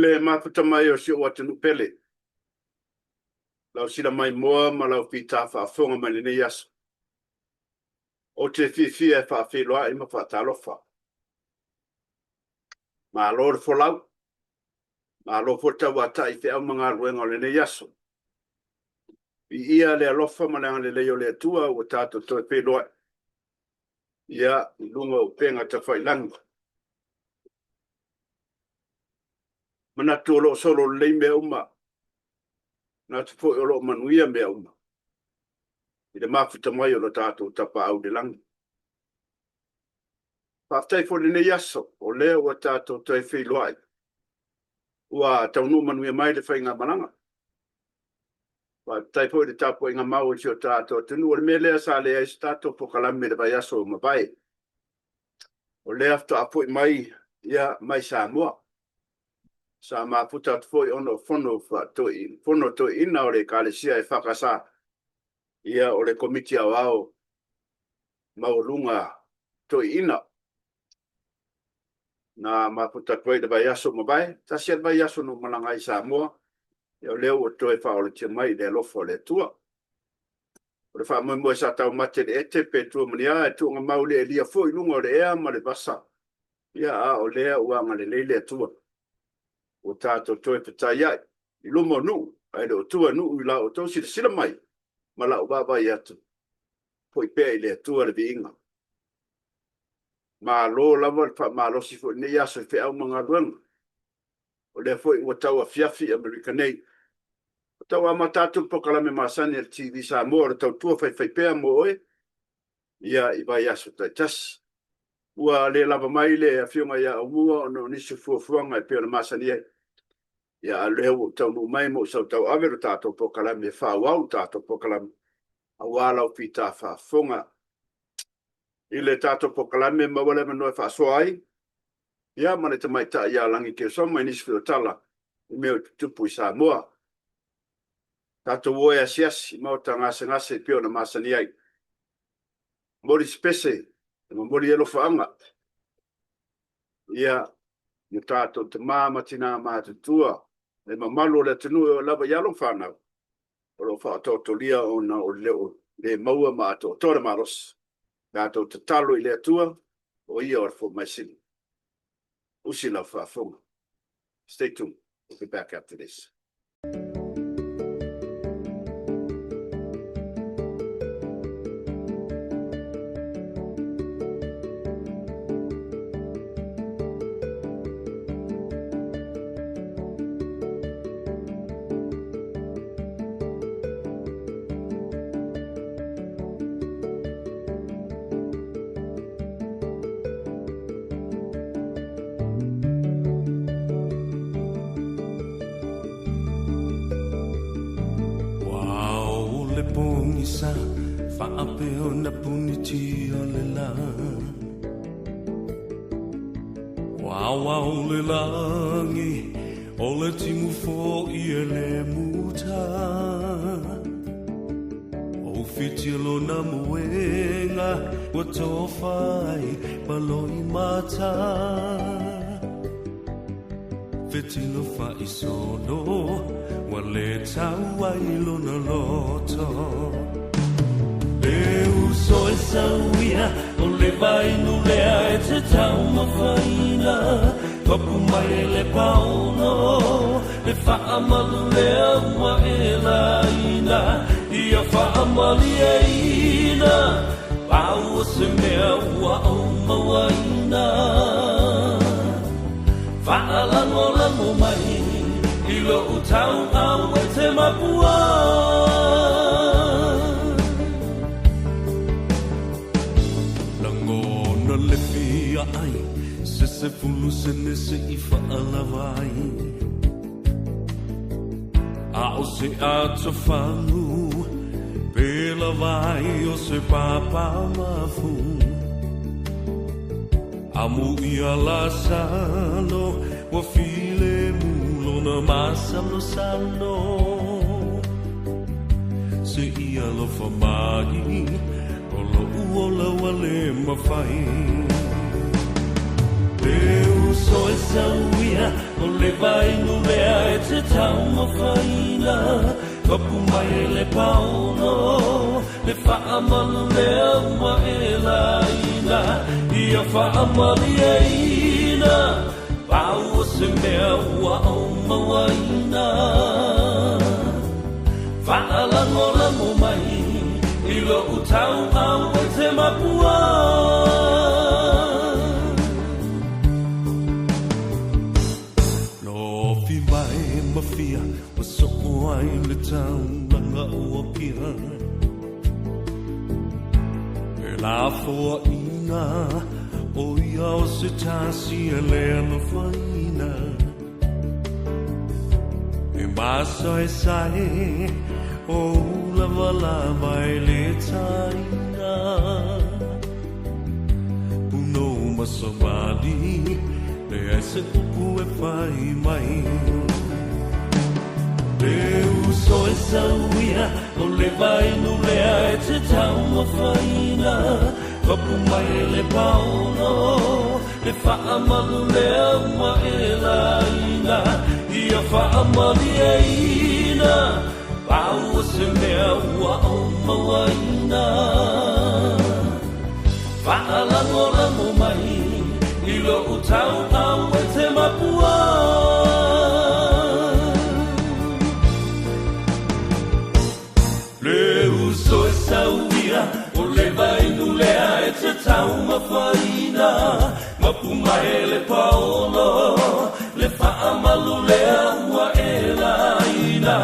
I le mafuta mai o si ou atunuu pele, lau sila maimoa ma lau fita faafofoga mai lenei aso. Ou te fiafia e faafeiloai ma faatalofa. Malo le folau, malo foi le tauatai i feau ma galuega o lenei aso. Viia le alofa ma le agalelei o le Atua ua tatou toe feiloai ia i luga o upega tafailagi. Manatu o lo o solo lelei mea uma, manatu foi o lo o manuia mea uma i le mafuta mai o lo tatou Tapaau i le lagi. Faafetai foi i lenei aso, o lea ua tatou toe feiloai, ua taunuu manuia mai le faigamalaga. Faafetai foi i le tapuaiga mau a si o tatou atunuu. O le mea lea sa leai se tatou polokalame i le vaiaso ua mavae. O lea faatoa foi mai ia mai Samoa. Sa mafuta atu foi ona o fono faatoeaina, fono toeaina o le Ekalesia EFKS, ia o le Komiti Aoao Maualuga Toeaina. Na mafuta atu ai i le vaiaso ua mavae, tasi lava le vaiaso na ou malaga ai i Samoa, ia o lea ua toe faaolatia mai i le alofa o le Atua. O le faamoemoe sa taumate i le ete pe tua ma ni a, e tuugamau i le elia foi i luga o le ea ma le vasa, ia a o lea ua agalelei le Atua. Ua tatou toe fetaiai i luma o nuu, ae le o tua nuu i la outou silasila mai ma lau vaavaai atu, foi pea i le Atua le viiga. Malo lava le faamalosi foi i lenei aso i feau ma galuega. O lea foi ua tau afiafi i Amerika nei. Ua tau amata atu le polokalame masani a le TV Samoa o le tautua faifaipea mo oe, ia i vaiaso taitasi. Ua le lava mai le afioga ia Aumua ona o nisi o fuafuaga e pei ona masani ai. Ia a o lea ua ou taunuu mai ma ou sau tauave le tatou polokalame e faaauau le tatou polokalame aua lau fita faafofoga. I le tatou polokalame maua le avanoa e faasoa ai ia ma le tamaitai ia Lagi Keosoma i nisi foi o tala i mea o tutupu i Samoa. Tatou o e asiasi i maota gasegase e pei ona masani ai. Momoli se pese e momoli ai alofaaga ia i o tatou tama ma tina matutua, le mamalu o le atunuu e oo lava i alo ma fanau o lo o faataotolia ona o le le maua ma atoatoa le malosi. Tatou tatalo i le Atua, o Ia o le Fomai Sili. Usi lau faafofoga. Stay tuned. We'll be back after this. Ua ao le pogisa faapea ona puniti o le lā. Ua aoao le lagi o le timu foi e le muta. O whiti lona moenga ua tofa ai ma loimata. Fetilo faaisono ua le tau ai lona loto. E uso e sauia o le vainu lea e te taumafaina. Papu mai e le paono le faamalu lea ua e laina. Ia faamalieina pau o se mea ua ou mauaina. Faalagolago mai i lou tauau e te mapua. Lagona le fia ai se 10 sene se i faalava ai. A o se atofagu pe lava ai o se papa mafu. Amu ia Lasalo ua filemu lona masalosalo. Se i alofa mai o loʻu ola ua le mafai. E uso e sauia o le le vainu lea e te taumafaina. Mapu mai le paolo, le faamalu lea ua e laina. Ia faamalieina, pau o se mea ua ou mauaina. Faalagolago mai i lou tauau e te mapua. Lofi mai mafia ua soo ai le taulaga o Apia. E lafoaiga o ia o se tasi e le alofaina. E masaesae o lavalava e le taina. Punou ma savali, leai se upu e fai mai. Le uso e sau ia, o le vainu lea e te taumafaina. Mapu mai le paolo, le faamalu lea ua e laina. Ia faamalieina, pau o se mea ua ou mauaina. Faalagolago mai i lou tauau e te mapua. Le uso e sau ia, o le vainu lea e te taumafaina. Mapu mai le paolo, le faamalu lea ua e laina.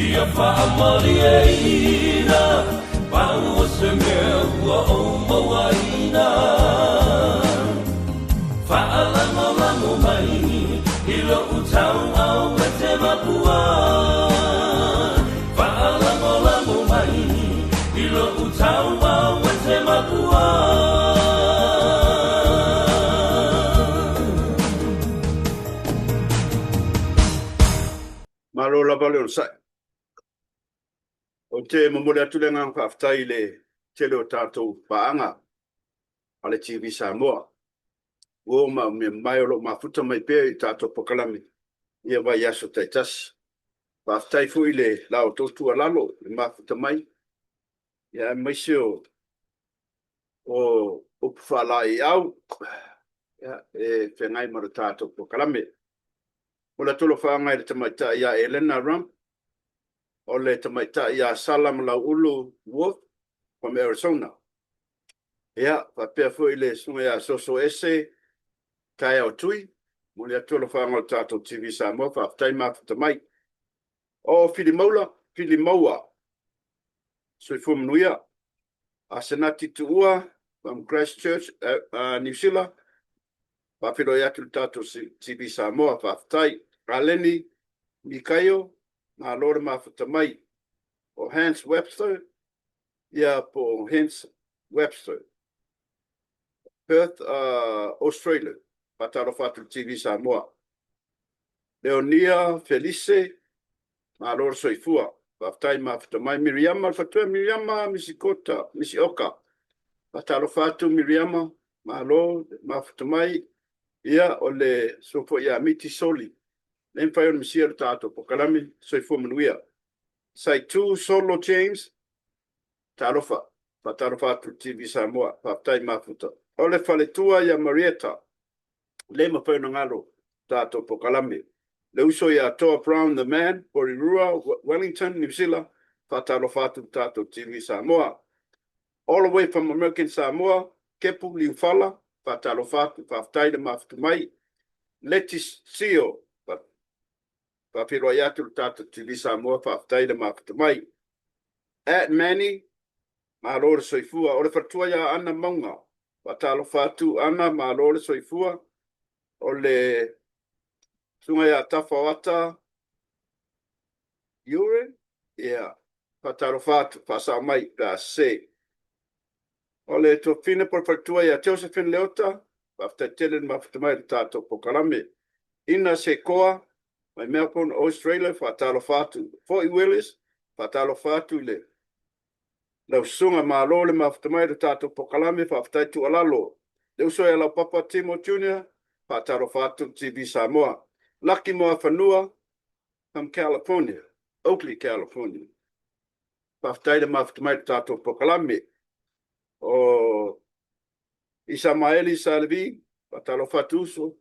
Ia faamalieina, pau o se mea ua ou mauaina. Faalagolago mai i lou tauau e te mapua. Faalagolago mai i lou tauau e te mapua. Malo lava le onosai. Ou te momoli atu le agaga faafetai i le tele o tatou paaga a le TV Samoa. Ua oo maumea mai o lo o mafuta mai pea i tatou polokalame i ia vaiaso taitasi. Faafetai foi i le la outou tuualalo i le mafuta mai, ia aemaise o o upu faalaeiau ia, e feagai ma le tatou polokalame. O le atu alofaga i le tamaitai ia Elena Rump, o le tamaitai ia Sala Malauulu Wolf from Arizona. Ia, faapea foi le susuga ia Soso Ese Taeao Tui, momoli atu alofaga o le tatou TV Samoa, faafetai mafuta mai. O Filimaula, Filimaua, soifua manuia. Asenati Tuua from Christchurch, New Zealand, faafeiloai atu le tatou TV Samoa, faafetai. Aleni Mikaio, malo le mafuta mai. O Hans Webster, ia po o Hans Webster, Perth, Australia, faatalofa atu le TV Samoa. Leonia Felice, malo le soifua. Faafetai mafuta mai. Miriama, le faletua Miriama Misikota, Misioka. Faatalofa atu Miriama, malo le mafuta mai. Ia, o le susuga foi ia Miti Soli. Le mafai ona misia le tatou polokalame, soifua manuia. Saitu Solo James, talofa, faatalofa atu le TV Samoa, faafetai mafuta. O le faletua ia Marietta, le mafai ona galo tatou polokalame. Le uso ia Toa Brown the Man, Porirua, Wellington, New Zealand, faatalofa atu le tatou TV Samoa. All the way from American Samoa, Kepu Liufala, faatalofa atu, faafetai le mafuta mai. Letis Sio, faafeiloai atu le tatou TV Samoa, faafetai le mafuta mai. At Manny, malo le soifua. O le faletua ia Ana Mauga, faatalofa atu Ana, malo le soifua. O le susuga ia Tafaoata Ure, ia, faatalofa atu, faasao mai pe a sese. O le tuafafine po o le faletua ia Josephine Leota, faafetai tele le mafuta mai i le tatou polokalame. Ina Sekoa, mai Melbourne, Australia, faatalofa atu. Foi Willis, faatalofa atu i le lau susuga, malo le mafuta mai i le tatou polokalame, faafetai tuualalo. Le uso ia Laupapa Timo Junior, faatalofa atu TV Samoa. Lucky Moafanua from California, Oakley, California. Faafetai le mafuta mai i le tatou polokalame. O Isamaeli Salevi, faatalofa atu uso,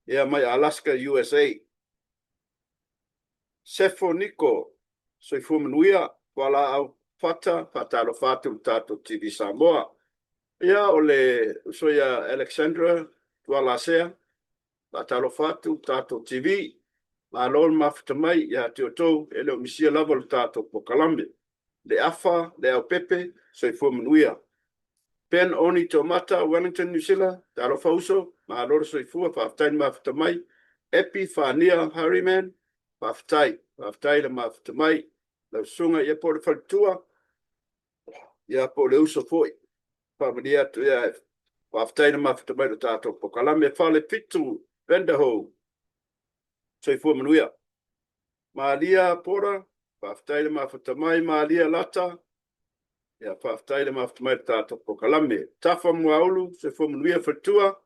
ia mai Alaska, USA. Sefo Niko, soifua manuia, fualaau fata, faatalofa atu i le tatou TV Samoa. Ia, o le uso ia Alexandra Tualasea, faatalofa atu i le tatou TV. Malo le mafuta mai ia te outou, e le o misia lava le tatou polokalame. Le Afa, Le Aupepe, soifua manuia. Ben Oni Tomata, Wellington, New Zealand, talofa uso, malo le soifua, faafetai le mafuta mai. Epi Fania Harryman, faafetai, faafetai le mafuta mai. Lau susuga ia po o le faletua, ia po o le uso foi. Faamalie atu ia, faafetai le mafuta mai le tatou polokalame. Fale Fitu, Vanderhoo, soifua manuia. Malia Pora, faafetai le mafuta mai. Malia Lata, ia faafetai le mafuta mai le tatou polokalame. Tafa Muaulu, soifua manuia faletua.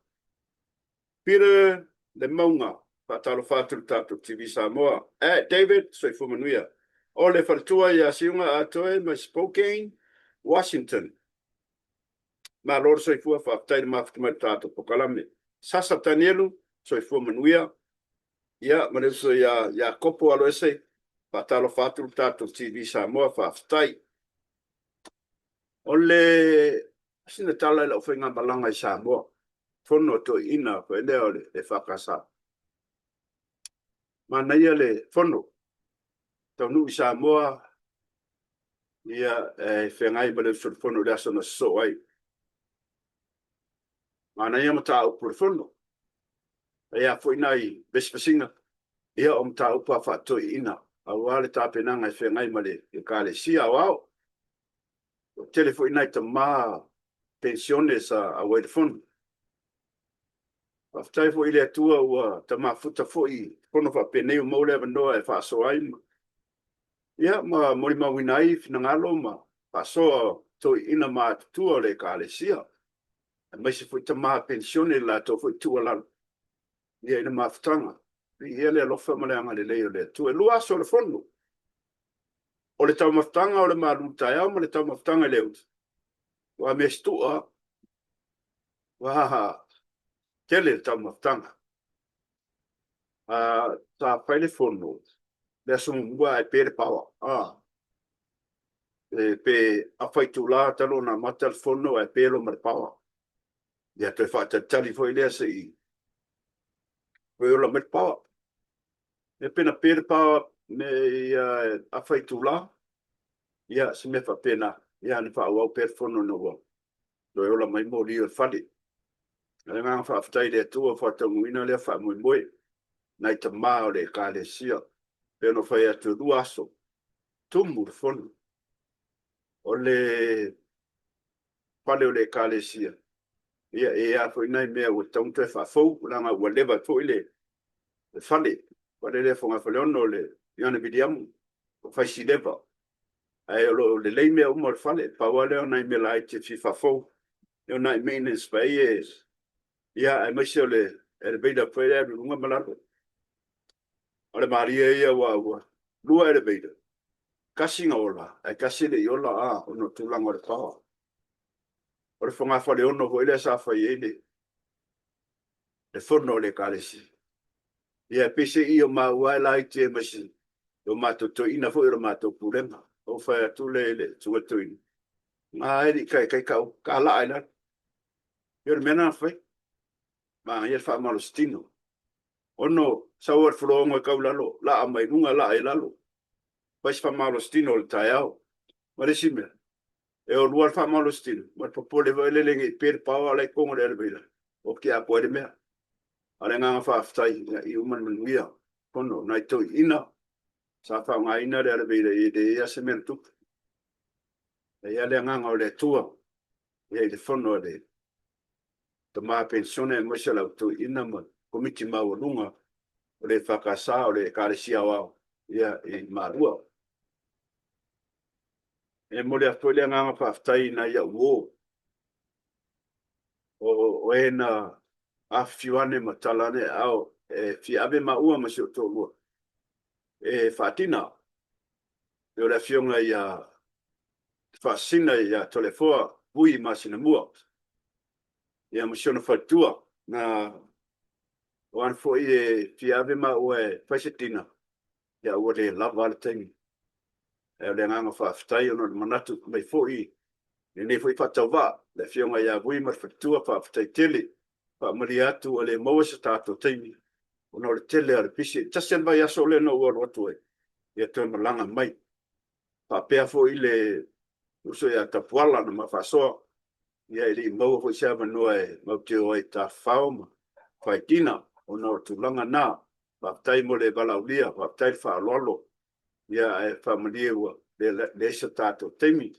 Peter Le Maunga, faatalofa atu le tatou TV Samoa. David, soifua manuia. O le faletua ia Siuga Atoe mai Spokane, Washington. Malo le soifua, faafetai le mafuta mai le tatou polokalame. Sasa Tanielu, soifua manuia. Ia, ma le uso ia Iakopo Aloese, faatalofa atu le tatou TV Samoa, faafetai. O le sina tala i lau faigamalaga i Samoa, fono a toeaiina foi lea o le EFKS. Manaia le fono, taunuu i Samoa, ia, e feagai ma le uso i le fono i le aso na sosoo ai. Manaia mataupu o le fono. E a foi nai vesivesiga, ia o mataupu a faatoeaiina, aua le tapenaga e feagai ma le Ekalesia Aoao. Ua tele foi nai tama penisione sa auai i le fono. Faafetai foi i le Atua ua tamafuta foi i fono faapenei ua maua le avanoa e faasoa ai ma, ia, ma molimauina ai finagalo ma faasoa toeaiina matutua o le Ekalesia, aemaise foi tama penisione i le latou foi tuualalo ia i le mafutaga. Viia le alofa ma le agalelei o le Atua. E 2 aso o le fono. O le taumafataga o le malu taeao ma le taumafataga i le aoauli. Ua mea situa, ua tele le taumafataga. Sa fai le fono le aso muamua ae pe le paoa. E pe afa itula talu ona amata le fono ae pe loa ma le paoa. Ia toe faatalitali foi lea se i toe ola mai le paoa. Ia pe na pe le paoa me ia afa itula, ia se mea faapena, ia na faaauau pea le fono ina ua toe ola mai moli o le fale. O le agaga faafetai i le Atua ua faataunuuina lea faamoemoe nai tama o le Ekalesia. Pei ona fai atu e 2 aso, tumu le fono. O le fale o le Ekalesia, ia e a foi nai mea ua tatau ona toe faafou, leaga ua leva foi le fale, fale lea Fogafaleono o le Ioane Viliamu, ua fai si leva. Ae o lo o lelei mea uma o le fale, pau lava lea o nai mea laiti e fia faafou, o nai maintenance foi e, ia, aemaise o le elevator foi lea e alu i luga ma lalo. O le malie ia ua 2 elevator, tasi na ola, ae tasi e le i ola, ona o tulaga o le power. O le Fogafaleono foi lea sa fai ai le fono o le Ekalesia. Ia, peiseai o maua e laiti aemaise o matou toeaiina foi o le matou pulega. Ou fai atu le i le susuga toeaina, na e le i taitai ta laa i lalo. Ia o le mea lena na fai. Manaia le faamalositino. Ono sau le fulogo e tau i lalo, laa mai luga, laa i lalo. Fai se faamalositino o le taeao. Ma le isi mea, e o lua le faamalositino, ma le popole foi lele nei pe le paoa o la e i totonu o le elevator, o ke atoa ai le mea. A o le agaga faafetai, ia, i uma le manuia. Pono, nai toeaiina sa faaaogaina le elevator e leai lava se mea na tupu. E i ai le agaga o le Atua ia i le fono a le tama penisione aemaise o le au toeaiina ma komiti maualuga o le EFKS o le Ekalesia Aoao ia i Malua. E momoli atu foi le agaga faafetai i nai au uo o e na afifio ane ma tala ane aao e fia ave maua ma si ou toalua e faatina o le afioga ia Faasina ia Toleafoa Vui Masinamua ia ma si ona faletua na o ana foi e fia ave maua e fai se tina ia ua le lava le taimi. Ae o le agaga faafetai ona o le manatu mai foi lenei foi faatauvaa le afioga ia Vui ma le faletua, faafetai tele. Faamalie atu ua le maua se tatou taimi ona o le tele o le pisi. E tasi lava le vaiaso lea na ou alu atu ai, ia toe malaga mai. Faapea foi le uso ia Tapuala na ma faasoa, ia e le i maua foi se avanoa e mautio ai tafafao ma faitina ona o tulaga na. Faafetai mo le valaaulia, faafetai le faaaloalo, ia ae faamalie ua leai se tatou taimi.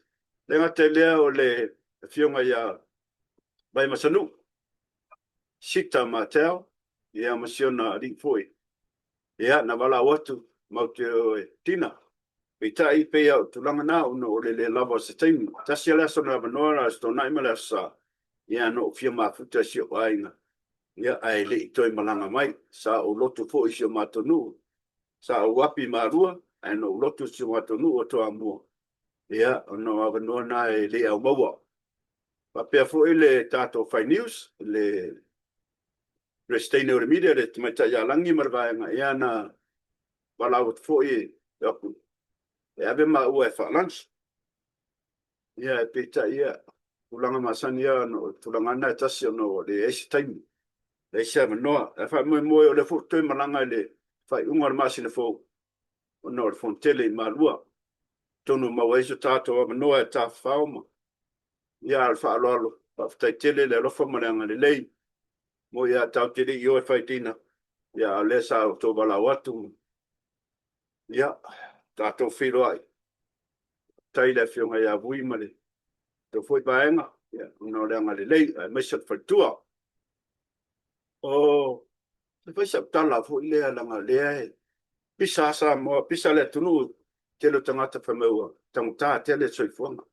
Le gata i lea o le afioga ia Vaimasanuu, Sita Mateo, ia ma si ona alii foi. Ia, na valaau atu matou te o e tina. Peitai, e pei lava o le tulaga na ona o le le lava o se taimi. Tasi lava le aso na avanoa, le Aso Toonai ma le Aso Sa, ia na ou fia mafuta i si ou aiga, ia ae le i toe malaga mai. Sa ou lotu foi i si o matou nuu. Sa ou api i Malua, ae na ou lotu i si o matou nuu o Toamua. Ia, ona o avanoa na e le au maua. Faapea foi le tatou Fai News, le Peresetene o le Media, le Tamaitai ia Lagi ma le vaega, ia na valaau atu foi e atu e ave maua e faa-lunch. Ia, e peitai ia, tulaga masani ia, ona o le tulaga lena e tasi ona ua leai se taimi, leai se avanoa. Ae faamoemoe o lea foi ua toe malaga i le faaiuga o le masina fou ona o le Fonotele i Malua. Atonu e maua ai so tatou avanoa e tafafao ma ia a o le faaaloalo. Faafetai tele le alofa ma le agalelei mo ia tatou te le i o e fai dina, ia a o lea sa outou valaau atu ia tatou feiloai. Faafetai i le afioga ia Vui ma le tou foi vaega, ia ona o le agalelei aemaise o le faletua. O se fai sau tala foi lea leaga o lea e pisa lava Samoa, pisa le atunuu, tele o tagata fai mai ua taugata tele le soifuaga.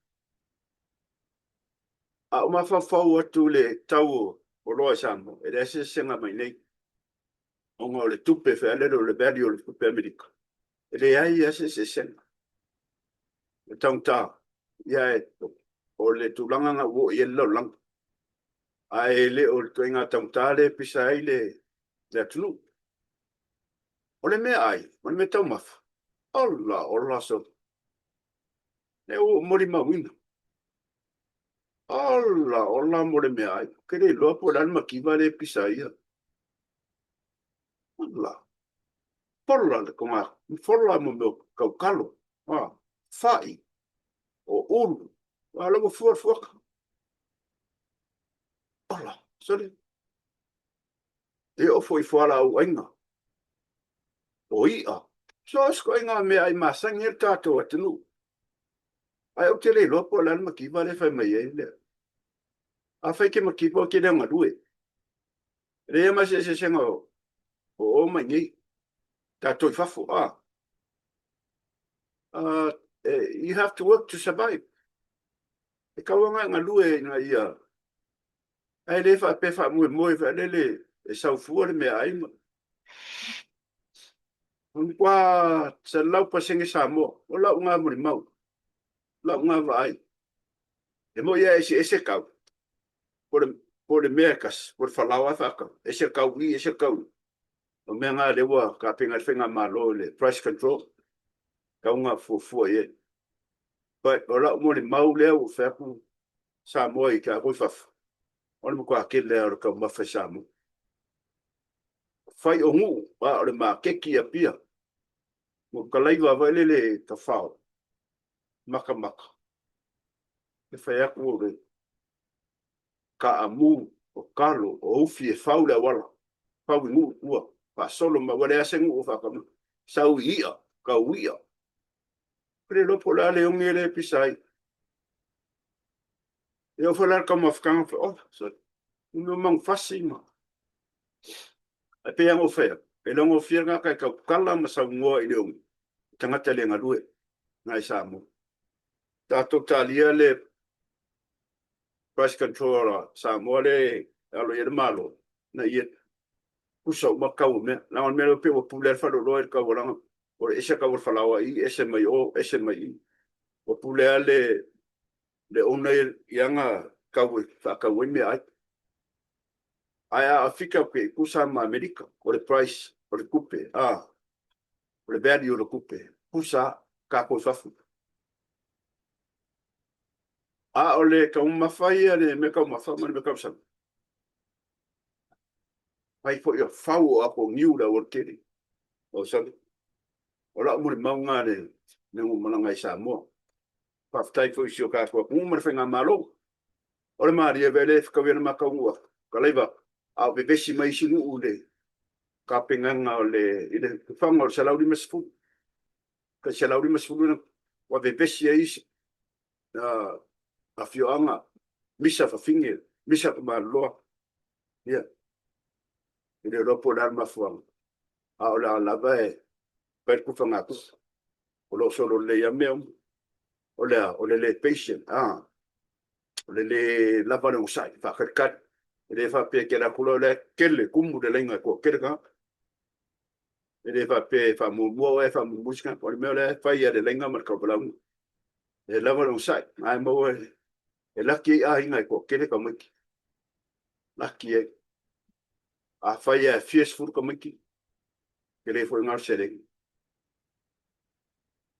A ou mafaufau atu i le tau o oloa i Samoa, e leai se eseesega mai nei, ona o le tupe fealele o le value o le tupe Amerika, e leai lava se eseesega. E taugata, ia o le tulaga na ua oo i ai le lalolagi. Ae le o le ituaiga taugata lea e pisa ai le atunuu. O le meaai ma le meataumafa, ola ola sole. Lea ua ou molimauina. Ola ola mo le meaai. Ou te le iloa po o le a le mativa lea e pisa ai ia. Ola. Fola le toga, fola mo mea o kaukalo, a, fai, o ulu, a la ua fua le fuaka. Ola, sole. E oo foi i fualaau aina, o i'a. So o se ituaiga meaai masani ai le tatou atunuu. Ae ou te le iloa po o le a le mativa lea e fai mai ai lea. Afai e te mativa ou te le galue. E leai ma se eseesega o o ma inei. Tatou i fafo, a. You have to work to survive. E tatau lava ona e galue ina ia, ae le faapea faamoemoe faalele e sau fua le meaai ma. Ua matua 100% Samoa. O lau lena molimau, lau lena vaai. E moni lava e eseese tau, po o le mea e tasi, po o le falaoa e faatau, ese le tau i i, ese le tau i i. O mea na lea ua tapena ai le faigamalo i le price control, tatau ona fuafua i ai. But o lau molimau lea ua fai atu Samoa i tatou i fafo, o le matua tele lava o le taumafa i Samoa. Fai o Nuu, a o le maketi i Apia. Ua kalaiva foi lele e tafao, matamata. E fai atu o le kaamu, o kalo, o ufi e fau le auala, fau i Nuu i tua, faasolo mai, ua leai se nuu o faatama, sau i i'a, kau i'a. Ou le iloa po o le a le oge lea e pisa ai. E oo foi la i le taumafataga, oh, sorry, o mea o manufasi ma Ae pei lava ona ou fai atu, e le gofie le tagata e tautala ma saunoa i le oge, o tagata e le galue na i Samoa. Tatou talia le price control a Samoa lea e alo i ai le Malo, ina ia Tusa uma tau o mea. Leaga o le mea lea pei ua pule lava le faleoloa i le tau o lana, o le ese tau o le falaoa i i, ese mai o, ese mai i. Ua pule lava le le owner ia i ana tau e faatau ai meaai. Ae a Aferika pei e tusa lava ma Amerika, o le price o le tupe, a, o le value o le tupe, tusa lava tatou i fafo. A o le taumafa ia, le meataumafa ma le meatausami, fai foi o fau o ato niu le aualatele. O sami, o lau molimau lena i le malaga i Samoa. Faafetai foi i si o tatou atunuu ma le faigamalo. O le malie vele e fetaui ana ma taunuu atu, kalaiva a o vevesi mai isi nuu i le tapenaga o le i le tufaga o le 150. Tai 150 ina ua vevesi ai isi afioaga, misa fafine, misa tamaaloloa. Ia, e le iloa po o le a le mafuaaga, a o la lava e fai le tufagatupe. O lo o solo lelei lava mea uma. O le a? O le le patient, a, o le le lava le onosai, faatalitali. E le faapea e te alu atu loa o la e tele, tumu le laina e toatele tagata. E le faapea e faamuamua oe ae faamuamua isi tagata. O le mea o la e fai lava e le laina ma le tauvalaauga. E lava le onosai, na e maua e laki ai aiga e toatele tamaiti. Laki ai. Afai lava e fia sefulu tamaiti, tele foi lena o le seleni.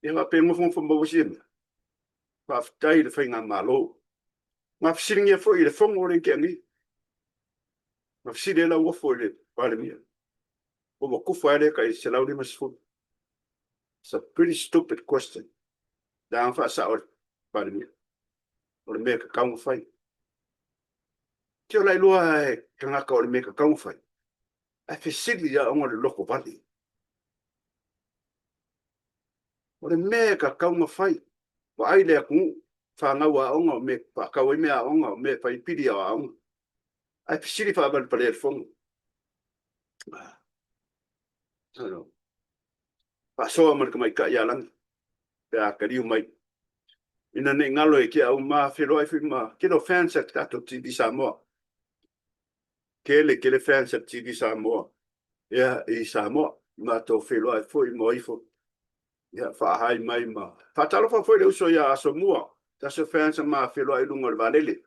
Ia faapea e nofonofo maua sia mea. Faafetai i le faigamalo. Na fesiligia foi i le fono lea na tea nei. Na fesili ai Lauofo i le Palemia, po ua tufa ai lea tai 150. It's a pretty stupid question. Leaga faasao e le Palemia. O le mea e tatau ona fai. Te ola iloa e tagata o le mea e tatau ona fai. Ae fesili lava ona o le lotovale. O le mea e tatau ona fai, vaai le atunuu, fanau aoga, o mea e faatau ai mea aoga, o mea e fai ai pili aoga. Ae fesili faavalepalea i le fono. Faasoa ma le tamaitai ia Lagi pe a taliu mai. Ina ne i galo e te au ma feiloai foi ma tele o fans a le tatou TV Samoa. Tele tele fans a le TV Samoa ia i Samoa. Matou feiloai foi ma o ifo ia faahai mai ma faatalofa foi le uso ia Asomua, tasi o fans a ma feiloai i luga o le vaalele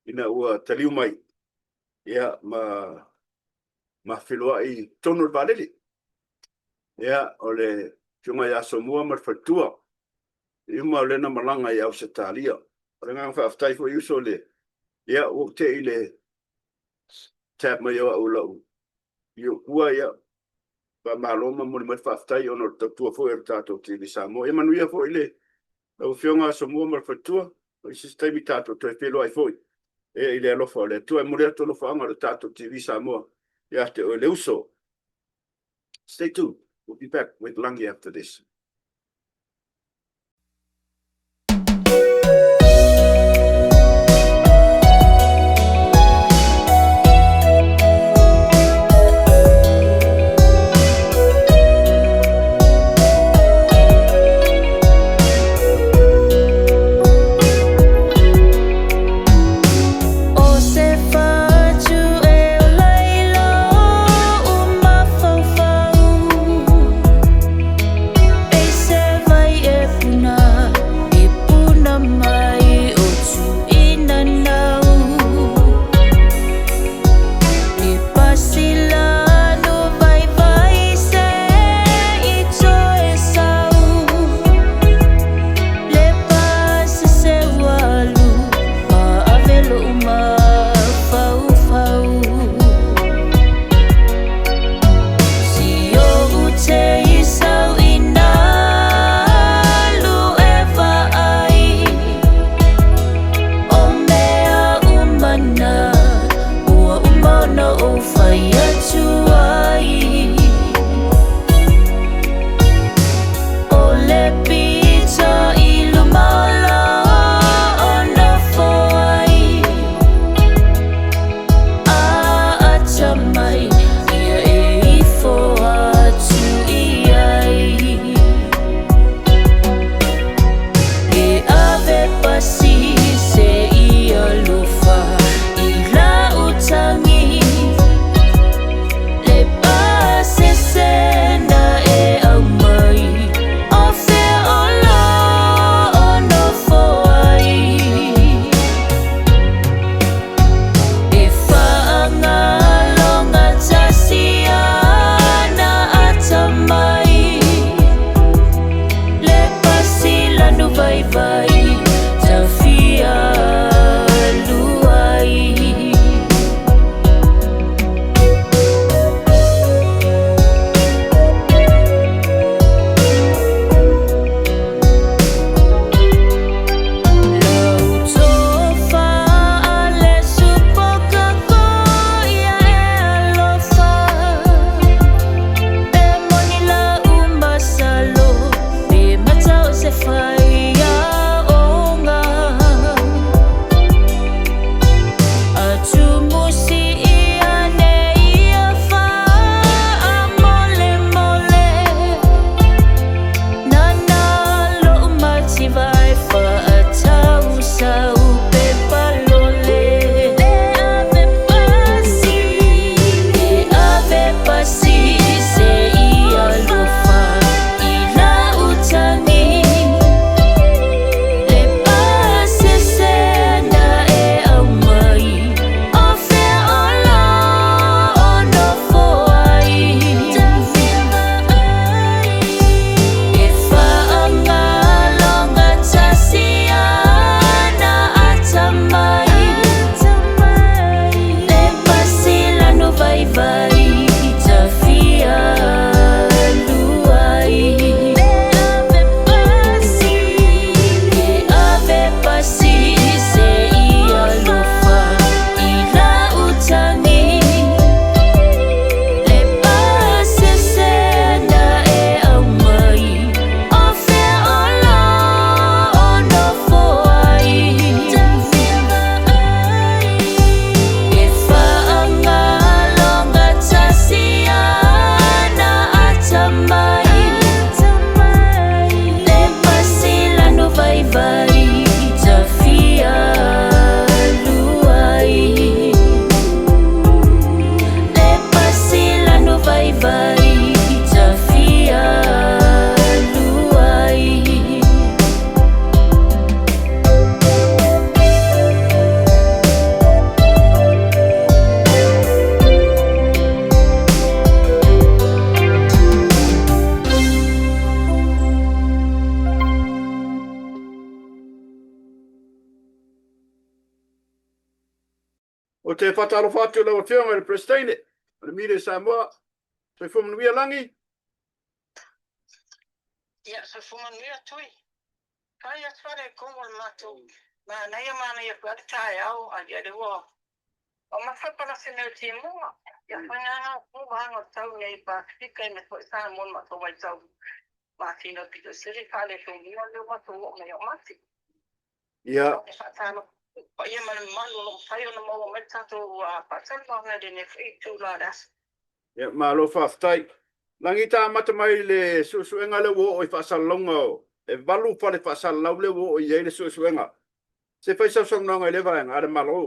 ina ua taliu mai ia ma ma feiloai i totonu o le vaalele. Ia, o le Afioga ia Asomua ma le faletua, i uma o lena malaga i Ausetalia. O le agaga faafetai foi uso le, ia, ua ou te i le tab mai o au lau i ou tua, ia, faamalo ma momoli mai le faafetai ona o le tautua foi a le tatou TV Samoa. Ia manuia foi le lau Afioga Asomua ma le faletua, o se isi taimi tatou toe feiloai foi e i le alofa o le Atua. E momoli atu alofaaga o le tatou TV Samoa ia te oe le uso. Stay tuned. We'll be back with Lagi after this. O se fatu e ola i lou mafaufau. Ou te faatalofa atu i lau Afioga i le Peresetene o le Media Samoa. Soifua manuia Lagi. Ia, soifua manuia Tui. Fai atu lava le komo o le matou manaia manaia foi lava le taeao aliali ua mamafa palasi mea o timuga. Ia fai nga ku vaega o le tau nei Pasefika aemaise foi Samoa i le matou vaitau masina o pito sili faaletonu lea ua matou oo mai ai o mati. Ia. E faatalofa atu i le paia ma le mamalu o lo o mafai ona maua mai le tatou faatalanoaga i lenei foi itula o le aso. Ia, malo faafetai. Lagi ta amata mai le suesuega lea ua oo i faasalalauga o, e 8 fale faasalalau lea ua oo i ai le suesuega. Se fai sau saunoaga i lea vaega a le Malo.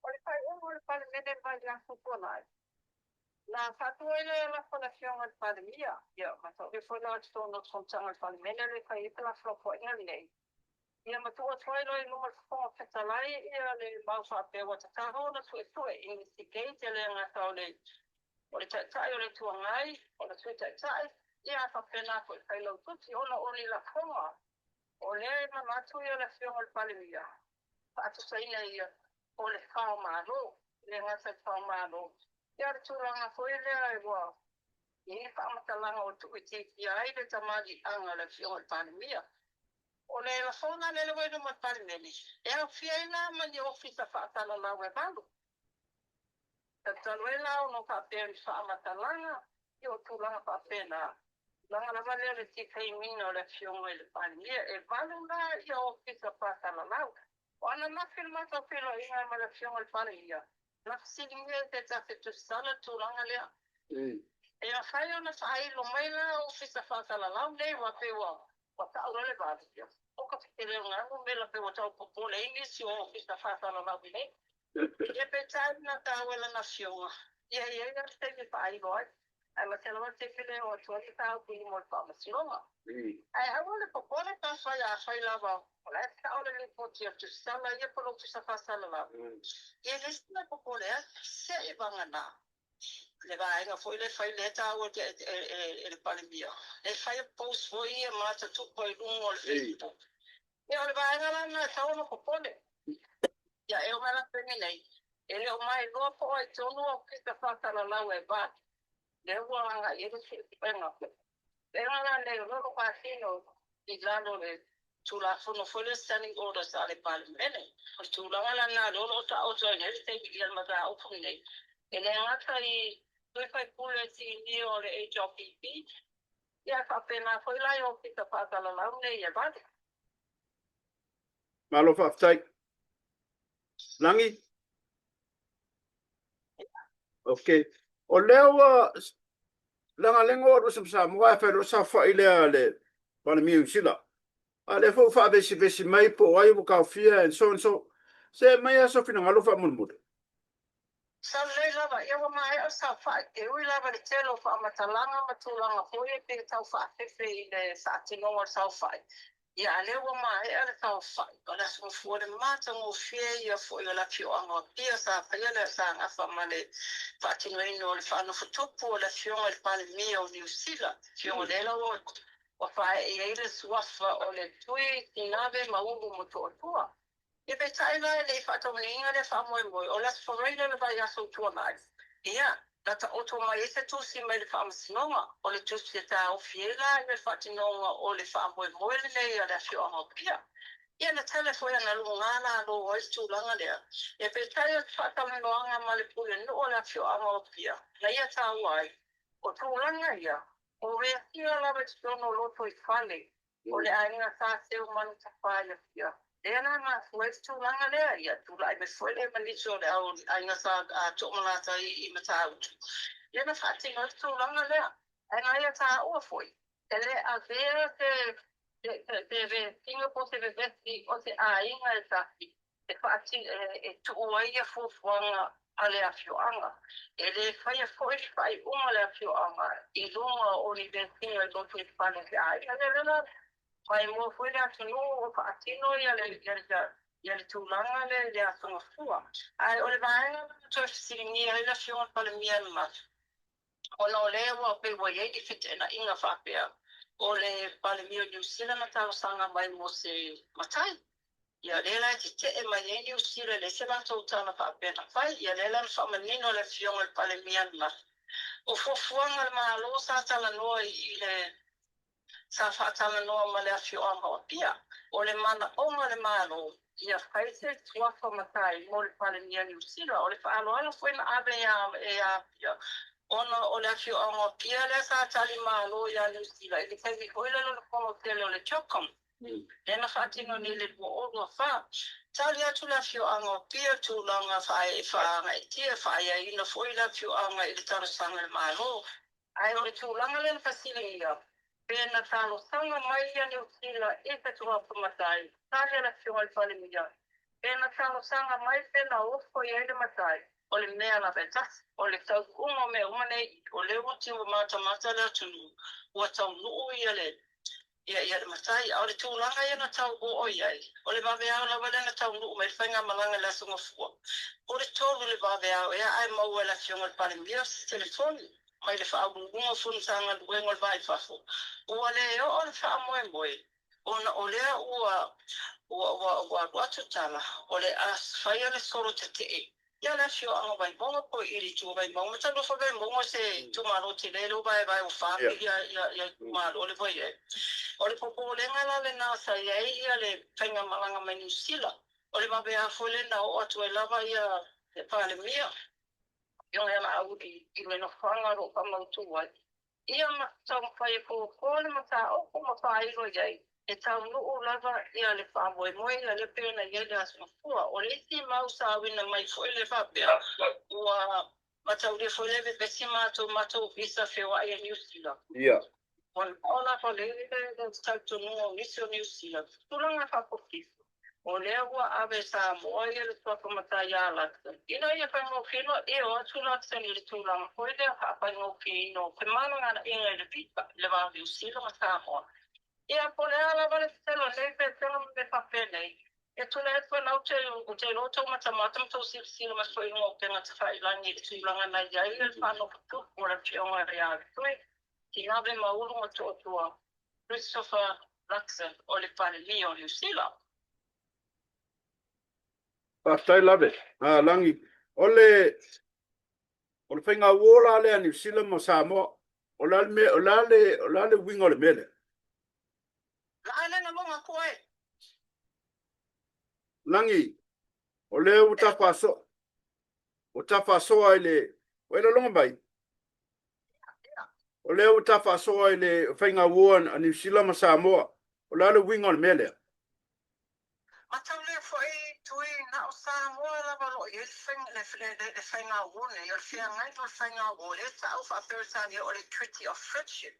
O le faaiuga o le Palemene mai le Aso Tuanai, na faatu ai le lafo a le Afioga i le Palemia, ia, ma taoto foi la i totonu o le Fonotaga a le Palemene lea e fai ai felafolafoaiga lenei, ia ma tuu atu ai loa i luma o le Fofoga Fetalai ia le mau faapea ua tatau ona suesue, investigate, e le gata o le o le Taitai o le Itu Agai, o le Sui Taitai, ia ae faapena foi i le Failautusi ona o ni lafoga o lea e manatu ia le Afioga i le Palemia faatusaina ia o le fao Malo, e le gata i le fao Malo, ia o le tulaga foi lea ua i ai le faamatalaga ua tuuitiitia ai le tamaliiaga o le Afioga i le Palemia. O le lafoga lea ua i luma o le Palemene, e aofia ai la ma ni ofisa faasalalau e 8. Talu ai la ona faapea ni faamatalaga, ia o tulaga faapena, tulaga lava lea o le defame-ina o le Afioga i le Palemia. E 8 la ia ofisa faasalalau. O ananafi le matou feiloaiga ma le Afioga i le Palemia, na fesiligia e se tasi o tusitala le tulaga lea. E mafai ona faailo mai la ofisa faasalalau nei aua pei ua Ua tau loa le vave, oka se leo numera pei ua tau popole ai nisi o ofisa faasalalau nei. Ia peitai na taua e lana afioga, ia e i ai lava le taimi e faailo ai, aemaise lava le taimi lea e oo atu ai le mataupu i luma o le faamasinoga. Ae aua le popole pe afai afai lava o la e sao le lipoti a le tusitala ia po o le ofisa faasalalau, ia e leai se mea e popole ai, se'i vagana le vaega foi lea fai lea taua e le Palemia e fai post foi ia matatupa i luga o le Facebook. Ia o le vaega la lena e tatau ona popole. Ia e oo mai la i le taimi nei, e le o mailoa po o ai tonu ofisa faasalalau e va lea ua agai i ai le suesuega. Suesuega la nei o lo o faatino i lalo o le Tulafono foi lea Standing Orders a le Palemene. O le tulaga la lena lea o lo o taoto ai nei le taimi i le mataupu lenei, e le gata i sui faipule sinia o le HRPP, ia ae faapena foi la i Ofisa Faasalalau nei e 8. Malo faafetai. Lagi? Ok. O lea ua leaga o alu ese ma Samoa ae fai loa saofai lea a le Palemia o Niu Sila. A lea foi ua faavesivesi mai po o ai ua taofia and so and so. Se aumai lava sou finagalo faamolemole. Sau lelei lava, ia ua maea le saofai, e ui lava i le tele o faamatalaga ma tulaga foi e pei e tau faafefe i le faatinoga o le saofai, Ia, a lea ua maea le saofai, o le aso mafua le matagofie ia foi o le afioaga o Apia sa faia le sa gafa ma le faatinoina o le faanofotupu o le afioga i le Palemia o Niu Sila, afioga lea la ua ua faaee i ai le suafa o le Tui Tinave Maulu Motootua. Ia peitai la e le i faataunuuina lea faamoemoe, o le Aso Faraile o le vaiaso ua tuanai, ia, na taoto mai ai se tusi mai le Faamasinoga, o le tusi e taofi ai la ia le faatinoga o le faamoemoe lenei a le afioaga o Apia. Ia na tele foi ana luga lalo ai le tulaga lea. Ia peitai o se faatalanoaga ma le pulenuu o le afioaga o Apia na ia taua ai, o tulaga ia, o veasia lava i totonu o lotoifale O le aiga Sa Seumanutafa i Apia, lea la mafua ai le tulaga lea, ia tulai mai foi lea ma nisi o le au aiga Sa To'omalata i Matautu, ia na faatino ai le tulaga lea. Ae na ia taua foi, e le avea se se vesiga po o se vevesi o se aiga e tasi e e tuu ai ia fuafuaga a le afioaga. E le faia foi le faaiuga a le afioaga i luga o ni vesiga i lotoifale o se aiga. Ia lea la maimoa foi le atunuu o faatino ia le ia le tulaga lea i le Aso Gafua. Ae o le vaega lea na toe fesiligia ai le Afioga i le Palemia ananafi, ona o lea ua pei ua i ai ni feteenaiga faapea o le Palemia o Niu Sila na talosaga mai mo se matai. Ia lea la e tetee mai ai Niu Sila e leai se latou tala faapea na fai. Ia lea la na faamanino e le Afioga i le Palemia ananafi, o fuafuaga a le Malo sa talanoa i le sa faatalanoa ma le afioaga o Apia. O le manaoga o le Malo, ia fai se suafa matai mo le Palemia o Niu Sila. O le faaaloalo foi na ave e Apia, ona o le afioaga o Apia lea sa tali malo ia Niu Sila i le taimi foi lele o le fono tele o le CHOGM, lea na faatino nei i le 2024. Tali atu le afioaga o Apia i le tulaga faaagaeetia, faaaiaina foi le afioaga i le talosaga a le Malo. Ae o le tulaga lea na fesiligia, pe na talosaga mai ia Niu Sila i se suafa matai, tali a le Afioga i le Palemia, pe na talosaga mai pe na ofo i ai le matai, o le mea lava e tasi. O le taunuuga o mea uma nei, o lea ua tiu matamata le atunuu, ua taunuu ia le Ia, ia le matai. A o le tulaga ia na tau oo i ai, o le vaveao lava lea na taunuu mai le faigamalaga i le Aso Gafua. O le 3 i le vaveao ea ae maua e le Afioga i le Palemia se telefoni mai le Faauluuluga o Fonotaga-luega o le Va i Fafo. Ua le oo le faamoemoe ona o lea ua, ua, ua, ua alu atu tala, o le a faia le solo tetee Ia le afioaga o Vaimauga po o i le itu o Vaimauga. Masalo foi Vaimauga o se itumalo tele lea ua vaevae ua fa ia itumalo lea ua i ai. O le popolega la lena sa i ai ia le faigamalaga mai Niu Sila. O le vaveao foi lea na oo atu ai lava ia le Palemia, Afioga ia Laauli i le nofoaga o lo o faamautu ai. Ia ma taumafai e fofo le mataupu ma faailo i ai, e taunuu lava ia le faamoemoe ia lea pei ona i ai le Aso Gafua. O le isi mau sa auina mai foi lea faapea, ua mataulia foi lea vevesi matou matou visa feoai a Niu Sila. Ia. Ua nao lava le le talitonuga o nisi o Niu Sila, tulaga faapolokiki. O lea ua ave e Samoa ia le suafa matai ia Luxon, ina ia faigofie e o atu Luxon i le tulaga foi lea faafaigofieina o femalagaaiga i le visa i le va o Niu Sila ma Samoa. Ia, po o le a lava le tatalo nei Petelo ma mea faapenei, e tulai atu ai ou te, ou te iloa tou matamata ma tou silasila mai foi i luga o upega tafailagi i le tulaga na i ai le faanofotupu o le Afioga ia Tui Tinave Maulu ma Toatua Christopher Luxon o le Palemia o Niu Sila. Faafetai lave, Lagi. O le, o le faiga uo la lea a Niu Sila ma Samoa, o le a le mea, o le a le, o le a le uiga o le mea lea? Laa lea na logo atu ai. Lagi, o lea ua ta faasoa, ua ta faasoa i le, ua e lologo mai? O lea ua ta faasoa i le faiga uo a Niu Sila ma Samoa, o le a le uiga o le mea lea? Mataulia foi Tui, na o Samoa lava o lo o i ai le le faiga uo nei, o le feagaiga o le faiga uo, lea e tau faa-Peretania o le Treaty of Friendship.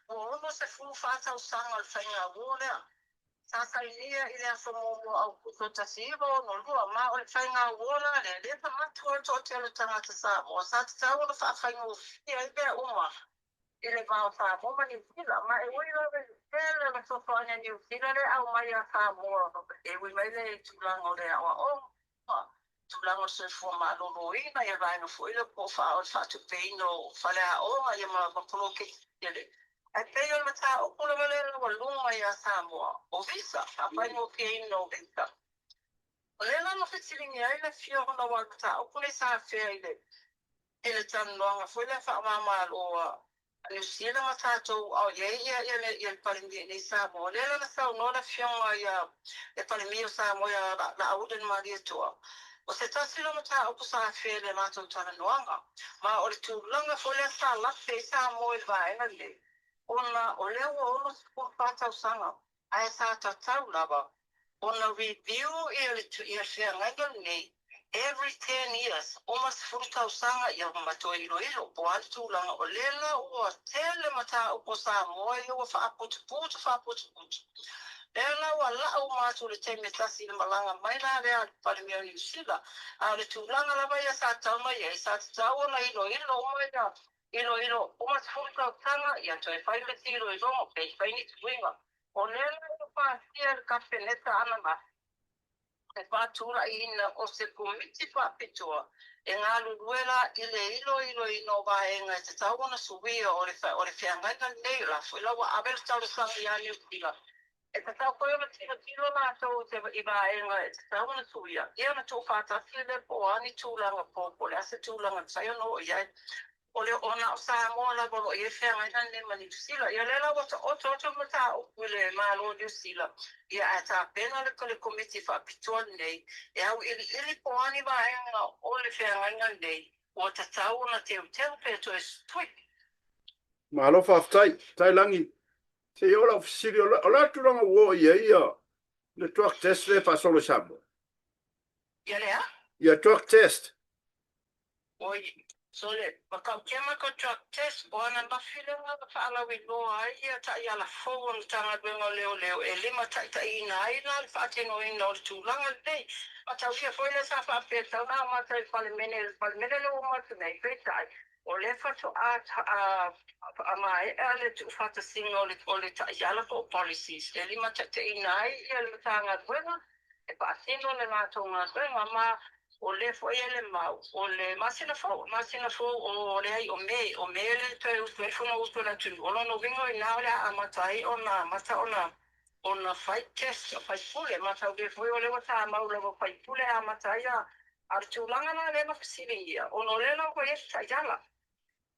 Ua 64 tausaga o le faiga uo lea. Sa sainia i le aso muamua o Aokuso 1962, ma o le faiga uo la lea, lea na matua le toatele o tagata Samoa sa tatau ona faafaigofie ai mea uma i le va o Samoa ma Niu Sila. Ma e ui lava i le tele o le fesoasoani a Niu Sila lea e aumai ia Samoa e ui mai le tulaga o le aoaoga, tulaga o le soifua maloloina, ia vaega foi lea po o o le faatupeina o faleaoga ia ma ma poloketi tele. Ae pei o le mataupu lava lea laualuga ia Samoa, o visa, faafaigofieina o visa. O lea la na fesiligia ai le afioga aua o le mataupu lea sa afea i le i le talanoaga foi lea faava-o-Malo a Niu Sila ma tatou a o i ai ia ia le ia le Palemia i inei i Samoa. O lea la na saunoa le afioga ia le Palemia o Samoa ia Laauli Malietoa, o se tasi lea o mataupu sa afea i le latou talanoaga, ma o le tulaga foi lea sa lape ai Samoa i le vaega lenei, ona o lea ua 64 tausaga ae sa tatau lava ona review ia le ia feagaiga lenei every 10 years, uma 10 tausaga ia ma toe iloilo po o a le tulaga. O lea la ua tele mataupu o Samoa ia ua faaputuputu faaputuputu. Lea la ua lau uma atu i le taimi e tasi i le malaga mai la lea a le Palemia o Niu Sila. A o le tulaga lava ia sa tatau ona i ai, sa tatau ona iloilo uma ia iloilo uma 10 tausaga ia toe fai le isi iloiloga pe fai ni suiga. O lea la ua pasia e le Kapeneta ananafi le faatulaiina o se Komiti Faapitoa e galulue la i le iloiloina o vaega e tatau ona suia o le o le feagaiga lenei. O la foi la ua ave le talosaga ia Niu Sila. E tatau foi ona tilotilo latou i se i vaega e tatau ona suia, ia ona tuufaatasi lea po o a ni tulaga po o le a se tulaga e mafai ona oo i ai. O le ona o Samoa lava o lo o i ai feagaiga lenei ma Niu Sila. Ia o lea la ua taoto atu le mataupu i le Malo o Niu Sila, ia ae tapena le le Komiti Faapitoa lenei e auiliili po o a ni vaega o le feagaiga lenei ua tatau ona teuteu pe toe sui. Malo faafetai. Tailagi, se i oo lau fesili, o le a le tulaga ua oo i ai ia le drug test lea e faasolo i Samoa? Ia le a? Ia drug test. Oi, sole, matautia ma ko drug test, o ananafi lea na faalauiloa ai ia taiala fou a le Matagaluega o Leoleo e limataitaiina ai la le faatinoina o le tulaga lenei. Mataulia foi lea sa faapea e tatau ona amata i le Palemene, le Palemene lea ua uma atu nei, peitai, o lea faatoa faamaea le tuufaatasiga o le taiala po o policies e limataitaiina ai ia le Matagaluega e faatino le latou galuega. Ma o lea foi e le mau, o le masina fou, masina fou o leai o Me, o Me le toe usu ai le Fonousu a le atunuu. O lona uiga o i ina o le a amata ai ona amata ona fai test o faipule. Mataulia foi o lea ua tamau lava faipule e amata ai a o le tulaga la lea na fesiligia, ona o lea la ua i ai le taiala.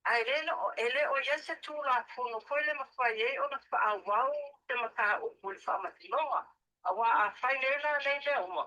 Ae le o i ai se Tulafono foi le mafai ai ona faaauau se mataupu i le Faamasinoga. Aua afai nei la nei mea uma,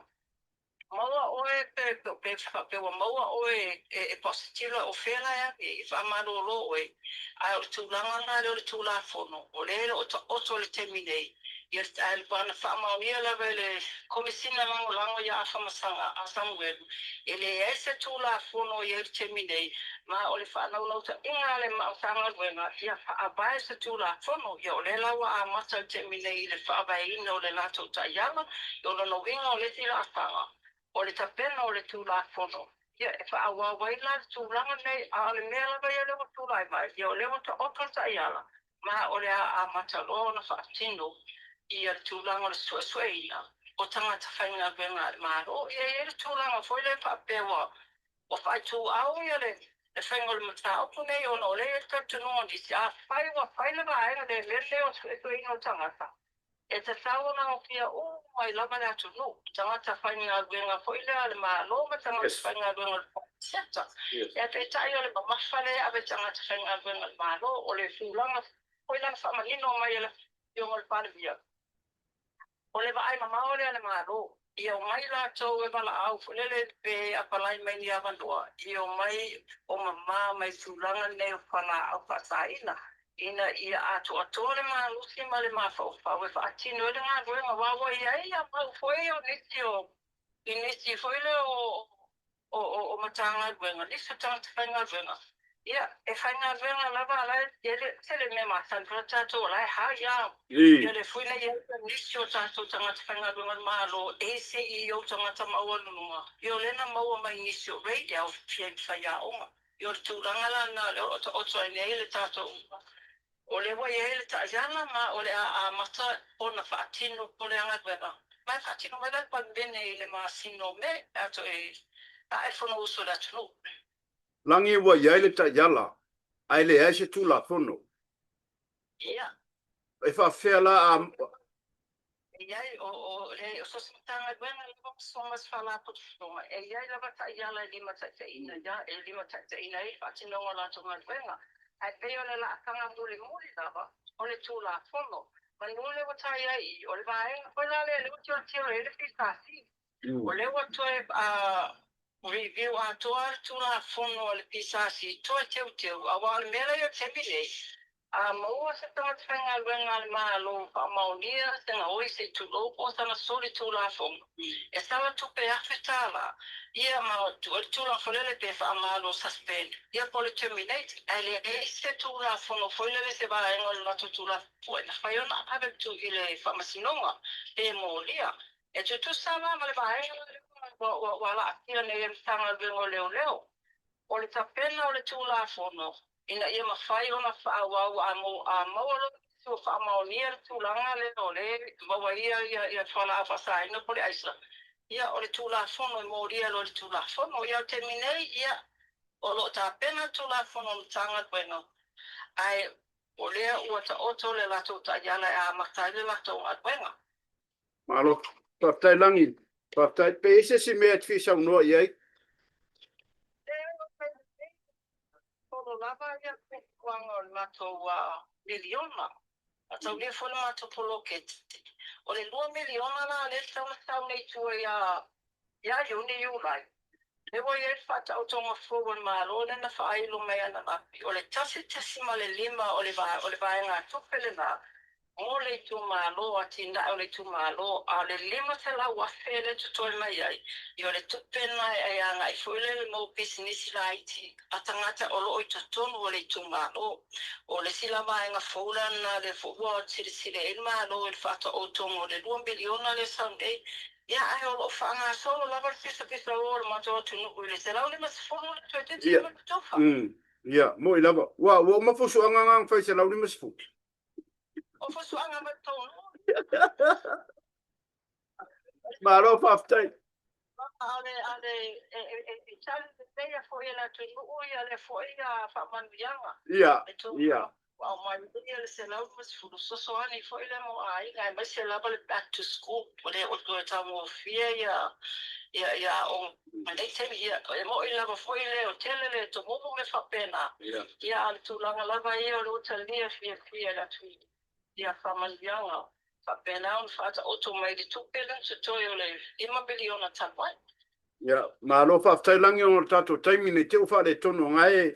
maua oe pe faapea ua maua oe e positila o fea la e ave i ai, e faamalolo oe. Ae o le tulaga lena lea o le Tulafono, o lea e le o taoto i le taimi nei, ia ae na faamaonia lava e le Komesina Lagolago ia Afamasaga a Samuelu, e leai se Tulafono o i ai i le taimi nei, ma o le faanaunautai a le Matagaluega ia faavae se Tulafono. Ia o lea la ua amata i le taimi nei i le faavaeina o le latou taiala, o lona uiga o le isi laasaga, o le tapena o le Tulafono, ia e faaauau ai la le tulaga lenei. A o le mea lava ia lea ua tulai mai, ia o lea ua taoto le taiala, ma o le a amata loa ona faatino ia le tulaga o le suesueina o tagata faigaluega a le Malo. Ia e i ai le tulaga foi lea faapea ua faaituau ia le faiga o le mataupu nei ona o lea e i ai le talitonuga o nisi, afai ua fai le vaega lea i le mea lenei o le suesueina o tagata, e tatau ona aofia uma ai lava le atunuu, tagata faigaluega foi lea a le Malo ma tagata faigaluega o le private sector. Ae peitai o le mamafa lea e ave i tagata faigaluega a le Malo, o le tulaga foi la na faamanino mai e le Afioga i le Palemia, o le vaai mamao lea a le Malo, ia omai latou e valaau foi lele pe apalai mai ni avanoa, ia omai o mamā mai tulaga nei o fualaau faasaina, ina ia atoatoa le malosi ma le mafaufau e faatino ai le galuega. Aua ua i ai ia mau foi o nisi o i nisi foi lea o Matagaluega, nisi o tagata faigaluega, ia, e faigaluega lava a la e le tele mea masani foi tatou o la e hai a. Ia le foi na i ai nisi o tatou tagata faigaluega a le Malo e CEO tagata maualuluga, ia o lea na maua mai nisi o raid e aofia ai ma faiaoga. Ia o le tulaga la lena o lea o lo o taoto ai nei le tatou, o lea ua i ai le taiala ma o le a amata ona faatino le galuega. Ma e faatino mai la le Palemene i le masina o Me pe a toe ae le Fonousu a le atunuu. Lagi ua i ai le taiala, ae leai se Tulafono. Ia. E faafefea la a. E i ai, o, o, leai, o so o se Matagaluega lava ma se Faalapotopotoga, e i ai lava taiala e limataitaiina ia, e limataitaiina ai le faatinoga o latou galuega. Ae pei o le laasaga mulimuli lava, o le Tulafono. Manu lea ua tai ai i i, o le vaega foi la lea, lea ua tilotilo i ai le PSC. O lea ua toe review atoa le Tulafono a le PSC, toe teuteu, aua o le mea la e i ai i le taimi nei, a maua se tagata faigaluega a le Malo faamaonia se gaoi, se i tulou, po o sana soli Tulafono, e sala tupe $1,000, ia ma tuu ai le tulaga foi lele pe faamalo, suspend, ia po o le terminate, ae leai se Tulafono foi lele se vaega o le latou Tulafono e mafai ona ave i le Faamasinoga pe molia. E tutusa la ma le vaega lea ua laatia nei e le Matagaluega o Leoleo, o le tapena o le Tulafono ina ia mafai ona faaauau a maua loa nisi ua faamaonia le tulaga lea o lea e maua ai ia fualaau faasaina po o le aisa, ia o le Tulafono e molia loa i le Tulafono. Ia o le taimi nei, ia, o lo o tapena le Tulafono a le Matagaluega, ae O lea ua taoto le latou taiala e amata ai le latou galuega. Malo. Faafetai Lagi. Faafetai. Pe i ai se isi mea e te fia saunoa i ai? Solo lava ia fuafuaga o le matou miliona. A taulia foi le matou poloketi. O le $2 miliona la lea e tatau ona sau nei i tua ia Ia Iuni, Iulai, lea ua i ai le faataotoga fou a le Malo lea na faailo mai ananafi, o le 1.5 o le o le vaegatupe lena mo le itumalo, atinae o le itumalo, a o le $500,000 lea e totoe mai ai, ia o le tupe lena e agai foi lea i le mau pisinisi laiti a tagata o lo o i totonu o le itumalo. O le isi la vaega fou la lena lea foi ua silasila i ai le Malo i le faataotoga o le $2 miliona lea e sau nei, Ia, ae o lo o faagasolo lava le pisapisaoa o le matou atunuu i le 150 le toeitiiti Ia, ma le tofa. ia, moi lava. Ua, ua uma fusuaga na na fai 150. O fusuaga mai tou nuu. Malo faafetai. A o le, a le, e, e, e, e tali leleia foi e le atunuu ia lea foi faamanuiaga. Ia, E tou ia. Ua aumai ai le 150 fesoasoani foi lea mo aiga aemaise lava le back to school ua le o toe taugofie ia ia ia aoga i lenei taimi. Ia e moi lava foi le o tele le tomumu ma mea faapena. Ia a o le tulaga lava ia o le ua talia fiafia e le atunuu ia faamanuiaga faapena ona faataoto mai le tupe lea na totoe o le $5 miliona talu ai. Ia, malo faafetai Lagi ona o le tatou taimi nei te i ua faaletonu ona e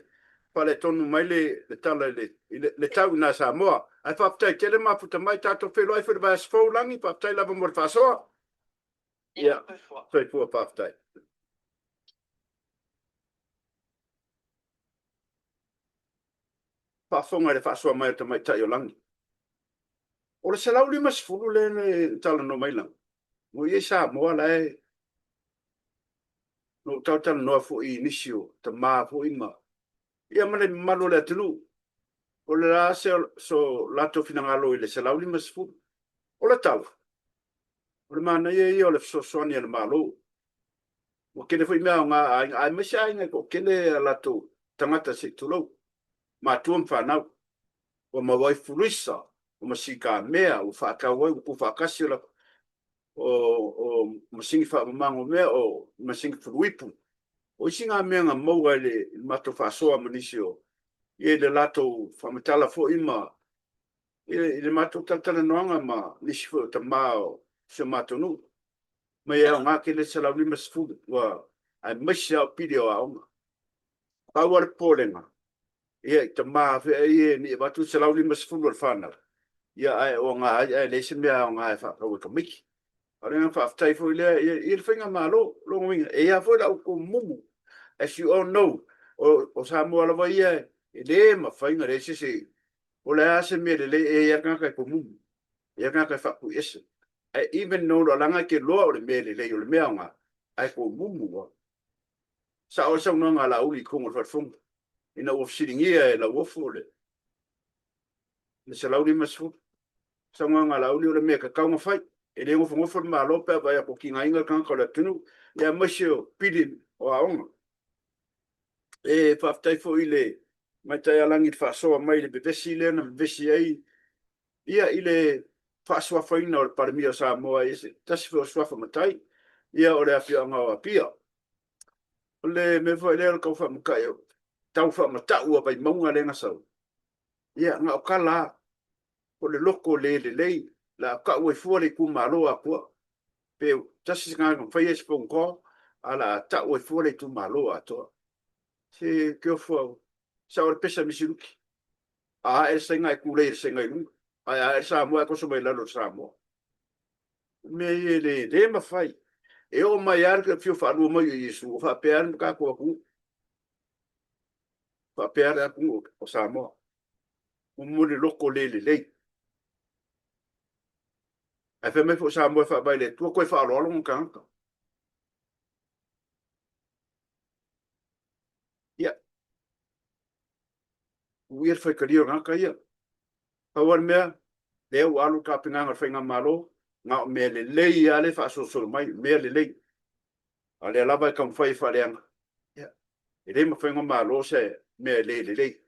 faaletonu mai le le tala i le i le le tau i nā Samoa. Ae faafetai tele mafuta mai tatou feiloai foi i le vaiaso fou Lagi, faafetai lava mo le faasoa. Ia, Ia, soifua faafetai. Faafofoga i le faasoa mai a le tamaitai o Lagi. O le 150 lea na talanoa mai Lagi, ua i ai Samoa la e na ou talatalanoa foi i nisi o tama foi ma ia ma le mamalu o le atunuu, o le a se so latou finagalo i le 150. O le tala, o le manaia ia o le fesoasoani a le Malo. Ua tele foi mea aoga a aiga, aemaise aiga e toatele a latou tagata se i tulou, matua ma fanau. Ua maua ai fuluisa, o masikamea, ua faatau ai, ua tuufaatasi o latou o masini faamamago mea, o masini fuluipu. O isi na mea na maua i le matou faasoa ma nisi o, ia i le latou faamatala foi ma i le matou talatalanoaga ma nisi foi o tama o si o matou nuu. Mai e aoga tele le 150, ua aemaise lava o pili o aoga. Pau lava le popolega, ia i tama fea ia ne i avatu le 150 o le fanau, ia ae oga ai ae leai se mea aoga e faatau e tamaiti. A o le agaga faafetai foi lea i le faigamalo, o lona uiga, e i ai lava foi la outou mumu. As you all know, o Samoa lava ia e le mafai ona leai se isi, o le a se mea lelei, e i ai lava le tagata e tomumu, e i ai le tagata e faatuiese. Ae even though leaga e te iloa o le mea lelei o le mea aoga, ae tomumu lava. Sao ai saunoaga a Laauli i totonu o le Fale Fono, ina ua fesiligia e Lauofo le 150. Saunoaga a Laauli o le mea e tatau ona fai. E le nofonofo le Malo pe a vaai atu ua tigaina le tagata o le atunuu, aemaise o pili o aoga. E faafetai foi i le Tamaitai Alagi i le faasoa mai i le vevesi lea na vevesi ai ia i le faasuafaina o le Palemia o Samoa i se tasi foi o suafa matai, ia o le afioaga o Apia. O le mea foi lea o le tau faamatai, tau faamatau a Vaimauga lea na sau, ia na o tala lava, o le loto le lelei, o le a tau ai fua le itumalo atoa. Pe tasi se tagata na faia se phone call, ae o le a tau ai fua le itumalo atoa. Se keofu au, sao le pesa misiluki. A ae le Saina e tulei e le Saina i luga, ae a ae le Samoa e toso mai lalo i le Samoa. O mea ia e le, le mafai. E oo mai lava le afio faalua mai o Iesu, o faapea lava le tatou atunuu. Faapea lava le atunuu o Samoa. Mo le loto le lelei. Ae fai mai foi o Samoa e faavae i le Atua, toe faaaloalo ona tagata. Ia, ua ia le faitalia o le tagata ia. Pau lava le mea, lea ua alu le tapenaga a le faigamalo, na o mea lelei lava lea e faasolosolo mai, mea lelei. A o lea lava e taumafai e faaleaga, ia, e le mafai ona malo se mea e le lelei.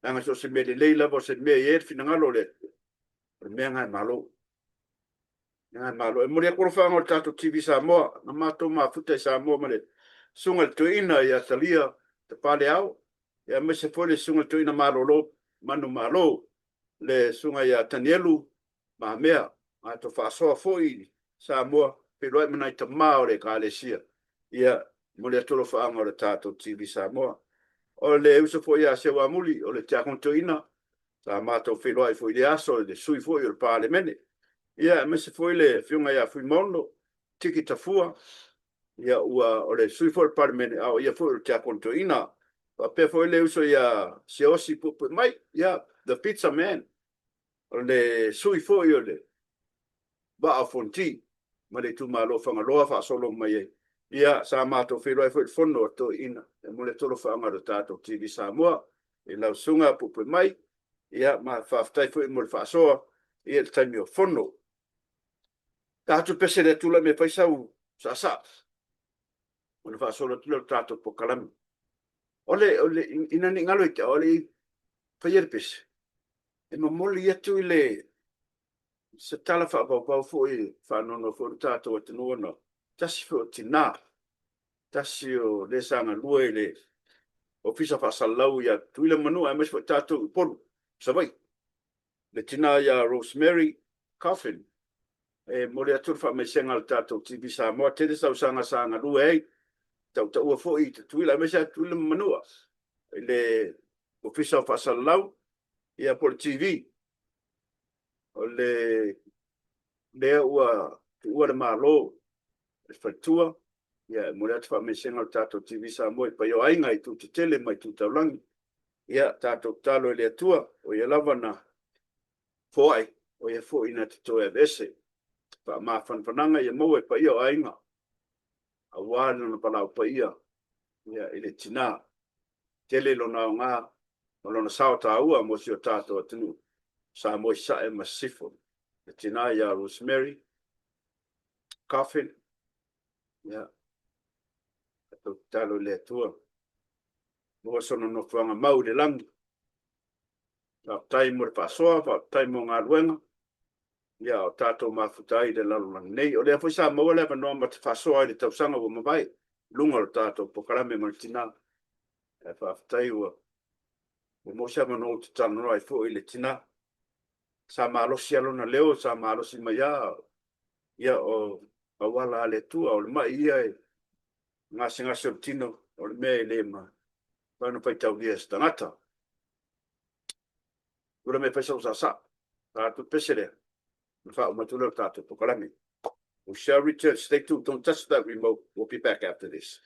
Leaga so o se mea lelei lava, o se mea e i ai le finagalo o le Atua, o le mea lena e malo. O le mea lena e malo. E momoli atu alofaaga o le tatou TV Samoa, na matou mafuta i Samoa ma le Susuga i le Toeaina ia Talia Tapaaleao, aemaise foi le Susuga i le Toeaina malolo manumalo, le Susuga ia Tanielu Mamea. Matou faasoa foi i Samoa, feiloai ma nai tama o le Ekalesia. Ia, e momoli atu alofaaga o le tatou TV Samoa. O le uso foi ia Seuamuli, o le Tiakono Toeaina, sa matou feiloai foi i lea aso i le sui usufono foi o le Palemene. Ia, aemaise foi le Afioga ia Fuimaono Tiki Tafua, ia o le sui usufono foi o le Palemene, a o ia foi o le Tiakono Toeaina. E faapea foi le uso ia Siaosi Puepuemai, ia, the pizza man, o le sui usufono foi o le Vaa o Fonoti ma le itumalo o Fagaloa faasolo mai ai. Ia, sa matou feiloai foi i le fono a toeaiina, e momoli atu alofaaga o le tatou TV Samoa i lau Susuga Puepuemai, ia ma faafetai foi mo le faasoa i le taimi o fono. Ta atu le pese lea, tulai mai e fai sau saasaa ona faasolo atu lea o le tatou polokalame. Ina ne i galo ia te au a o le i faia le pese, e momoli atu i le se tala faavauvau foi e faanoanoa foi lo tatou atunuu ona tasi foi o tina, tasi o le sa galue i le Ofisa Faasalalau ia Tutuila ma Manua, aemaise foi tatou i Upolu, Savaii, le tina ia Rosemary Coffin. E momoli atu le faamaisega a le tatou TV Samoa, tele tausaga sa galue ai, tautaua foi i Tutuila, aemaise lava Tutuila ma Manua i le Ofisa o Faasalalau ia po o le TV. O lea ua tuua le Malo e le faletua, ia e momoli atu faamaisega a le tatou TV Samoa i le paia o aiga i itu tetele ma itu taulagi. Ia tatou tatalo i le Atua, o Ia lava na foai, o Ia foi na te toe aveese. Faamafanafanaga ia maua e paia o aiga aua Lona valaau paia i le tina. Tele lona aoga ma lona sao taua mo si o tatou atunuu, Samoa i Sasae ma Sisifo. Le tina ia Rosemary Coffin, ia, tatou tatalo i le Atua, maua sona nofoaga mau i le lagi. Faafetai mo le faasoa, faafetai mo galuega, ia a o tatou mafuta ai i le lalolagi nei. O lea foi sa maua le avanoa ma te faasoa ai i le tausaga ua mavae i luga o le tatou polokalame ma le tina. Ae faafetai ua maua se avanoa ou te talanoa ai foi i le tina. Sa malosi lava lona leo, sa malosi mai lava, ia o auala a le Atua, o le mai ia e gasegase o le tino, o le mea e le mafai ona faitaulia e se tagata. Tulai mai e fai sau saasaa, ta atu le pese lea, ona faauma atu lea o le tatou polokalame. We shall return. Stay tuned. Don't touch that remote. We'll be back after this.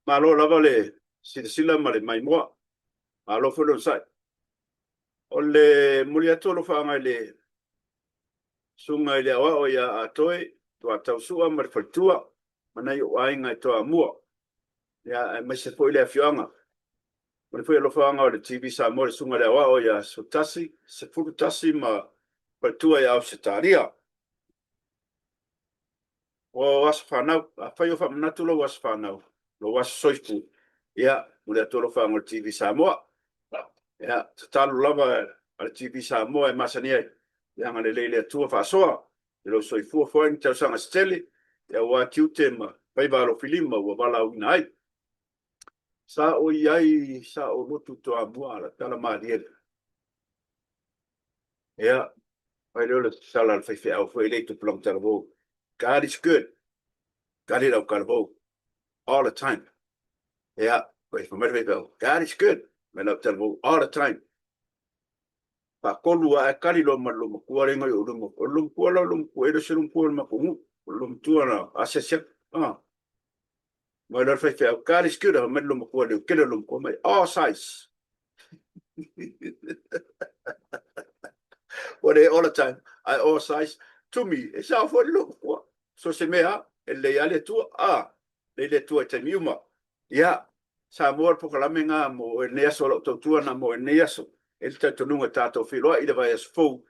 Malo lava le silasila ma le maimoa. Malo foi le onosai. O le momoli atu o alofaaga i le Susuga i le Aoao ia Atoe Tuatausua ma le faletua ma nai ou aiga i Toamua, ia aemaise foi le afioaga. Momoli foi alofaaga o le TV Samoa i le Susuga i le Aoao ia Sotasi 11 ma faletua i Ausetalia. O aso fanau, afai o faamanatu lou aso fanau, lou aso soifua, ia, momoli atu alofaaga o le TV Samoa. Ia, tatalo lava a le TV Samoa e masani ai, ia agalelei le Atua faasoa i lou soifua foai ni tausaga se tele, ia aua tiute ma faiva alofilima ua valaauina ai. Sa o i ai, sa o lotu Toamua a la tala malie lea. Ia, fai lea o le tala a le faifeau foi lea i tupulaga talavou. God is good. Kali lau talavou. All the time. Ia, fai mai le faifeau. God is good. Mai lau talavou. All the time. Faatolu ae kali loa ma le loomatua lea ngai o luma. O le loomatua la o le loomatua, e le o se loomatua o le matou nuu. O le loomatua na asiasi atu. Ah. Mai loa le faifeau, God is good. Mai le loomatua leo tele o le loomatua mai. All size. Ua le all the time, ae all size. To me, e sao foi le loomatua. So se mea, e lelei lava le Atua. Ah, lelei le Atua i taimi uma. Ia, Samoa le polokalame na mo lenei aso, o lau tautua na mo lenei aso. E i ai le talitonuga tatou feiloai i le vaiaso fou,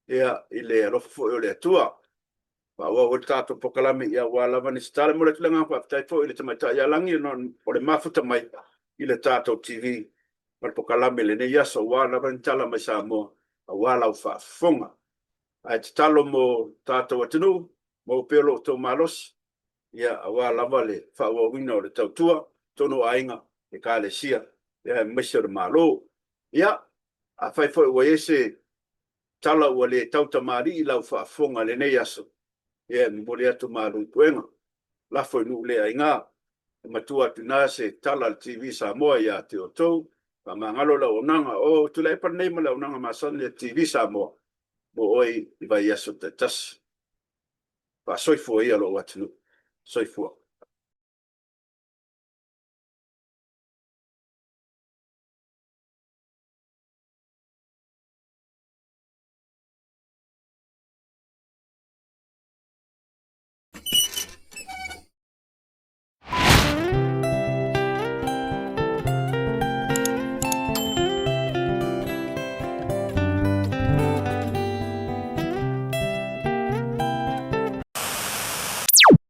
ia, i le alofa foi o le Atua. Faaauau ai le tatou polokalame, ia aua lava nisi tala. E momoli atu le agaga faafetai foi i le Tamaitai ia Lagi ona o le mafuta mai i le tatou TV ma le polokalame i lenei aso, aua lava ni tala mai Samoa, aua lau faafofoga. Ae tatalo mo tatou atunuu, maua pea lo outou malosi, ia, aua lava le faaauauina o le tautua, totonu o aiga, Ekalesia, ia, aemaise o le Malo. Ia, afai foi ua i ai se tala ua le tautamalii i lau faafofoga i lenei aso, ia, e momoli atu malu i puega, lafo i nuu le aina, e matua atu i ina se tala a le TV Samoa ia te outou, faamagalo le auaunaga. O Tuilaepa lenei ma le auaunaga masani a le TV Samoa mo oe i vaiaso taitasi. Faasoifua ia lou atunuu. Soifua.